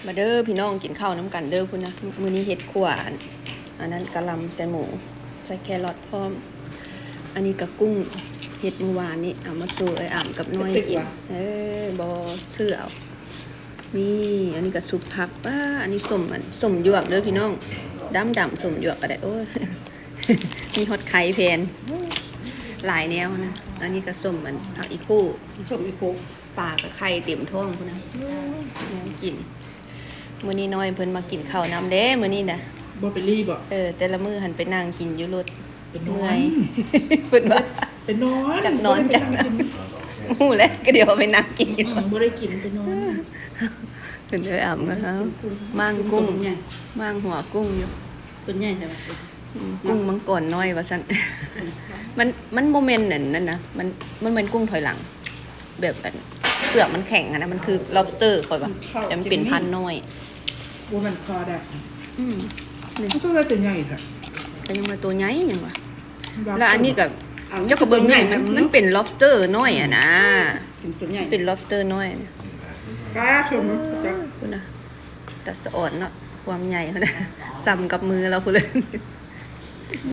ມາເດີພີ່ນ້ອງ ກິນເຂົ້ານຳກັນເດີພຸ້ນນະ. ມື້ນີ້ເຮັດຂົ້ວອັນ ອັນນັ້ນ ກະຫຼ່ຳໃສ່ໝູ ໃສ່ແຄຣອດພ້ອມ. ອັນນີ້ກະກຸ້ງ ເຮັດມື້ວານນີ້ ເອົາມາສູ່ເອື້ອຍອຳກັບນ້ອຍກິນ. ເອີ ບໍ່ ຊື້ເອົາ. ນີ້ ອັນນີ້ກະຊຸບຜັກ. ປ້າ ອັນນີ້ສົ້ມ ອັນ ສົ້ມຢວກເດີພີ່ນ້ອງ ດຳໆ ສົ້ມຢວກກະໄດ້. ໂອ້ຍ ມີຮອດໄຂ່ແຜ່ນ ຫຼາຍແນວນະ. ອັນນີ້ກະສົ້ມ ອັນ ຜັກອີໂຄ ສົ້ມອີໂຄ. ປາກະໄຂ່ເຕັມທ້ອງພຸ້ນນະ ແນວກິນ. ມື້ນີ້ນ້ອຍເພິ່ນມາກິນເຂົ້ານຳເດ້ ມື້ນີ້ນະ. ບໍ່ໄປລີ້ບໍ? ເອີ ແຕ່ລະມື້ຫັ້ນໄປນັ່ງກິນຢູ່ລົດ ເມື່ອຍ ເພິ່ນວ່າ ໄປນອນ ຈັກນອນຈັກ ຮູ້ແລ້ວ ກະດຽວໄປນັ່ງກິນຢູ່ ອືມ ບໍ່ໄດ້ກິນ ໄປນອນ. ເພິ່ນເອີຍອຳ ມ້າງກຸ້ງ ມ້າງຫົວກຸ້ງຢູ່ ຕົວໃຫຍ່ແທ້. ອືມ ກຸ້ງມັງກອນນ້ອຍວ່າຊັ້ນ. ມັນ ມັນບໍ່ແມ່ນອັນນັ້ນນະ ມັນ ມັນແມ່ນກຸ້ງຖອຍຫຼັງ ແບບອັນ ເປືອກມັນແຂງຫັ້ນນະ. ມັນຄື lobster ຂ້ອຍວ່າ ແຕ່ມັນເປັນພັນນ້ອຍ. ບໍ່ແມ່ນຄໍໄດ້. ອືມ ນີ້ ມັນກໍວ່າຕົວໃຫຍ່ແທ້ ກະຍັງວ່າຕົວໃຫຍ່ຫຍັງວະ. ແລ້ວອັນນີ້ກະ ເຈົ້າກະເບິ່ງນີ້ ມັນ ມັນເປັນ lobster ນ້ອຍຫັ້ນນະ ເປັນຕົວໃຫຍ່ ເປັນ lobster ນ້ອຍ. ປ້າ ຊົມ ພຸ້ນນະ ຕາສະອອນເນາະ ຄວາມໃຫຍ່ພຸ້ນນະ ສ່ຳກັບມືລາວພຸ້ນເລີຍ.